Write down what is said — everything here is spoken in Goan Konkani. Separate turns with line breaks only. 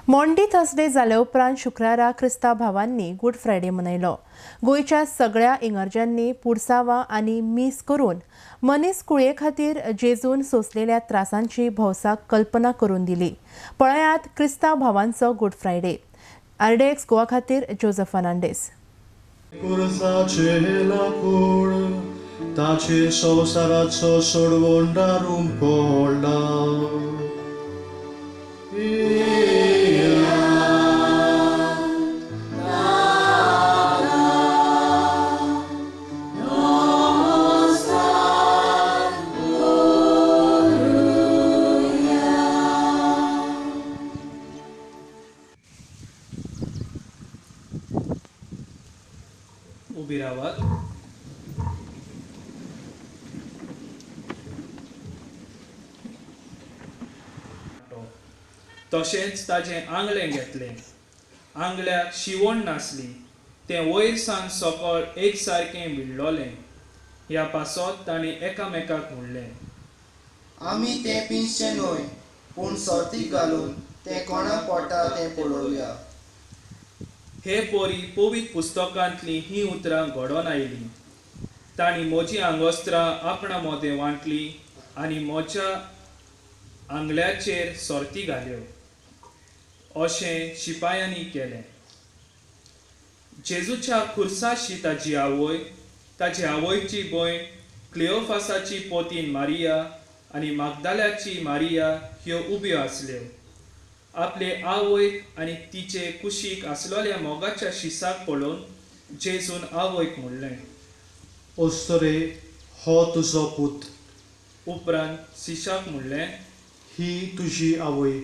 मॉन्डी थर्सडे जाले उपरांत शुक्रारा क्रिस्तांव भावांनी गुड फ्रायडे मनयलो. गोंयच्या सगळ्या इंगर्जांनी पुरसावां आनी मीस करून मनीस कुळये खातीर जेजून सोंसलेल्या त्रासांची भौसाक कल्पना करून दिली. पळयात क्रिस्तांव भावांचो गुड फ्रायडे. आरडीएक्स गोवा खातीर जोजफ फर्नांडीस.
ताचे संवसाराचो सोडवणदार पडला.
उबी रावात. तशेंच ताजें आंगलें घेतलें. आंगल्याक शिवण नासली, तें वयर सान सकळ एक सारकें विणलोलें. ह्या पासत तांणी एकामेकाक म्हणलें,
आमी तें पिंजचें न्हय, पूण सर्तीक घालून तें कोणाक पडटा तें पळोवया.
हे पोरी पवित्र पुस्तकांतलीं हीं उतरां घडोवन आयलीं. तांणी म्हजीं आंगवस्त्रां आपणा मदें वांटलीं आनी म्हज्या आंगल्याचेर सर्ती घाल्यो. अशें शिपायांनी केलें. जेजूच्या खुर्साशी ताजी आवय, ताजी आवयची भयण क्लियोफासाची पोतीन मारिया आनी मागदाल्याची मारिया ह्यो उब्यो आसल्यो. आपले आवयक आनी तिचे कुशीक आसलेल्या मोगाच्या शिसाक पळोवन जेजून आवयक म्हणलें,
अस्तुरे, हो तुजो पूत.
उपरांत शिशाक म्हणलें,
ही तुजी आवय.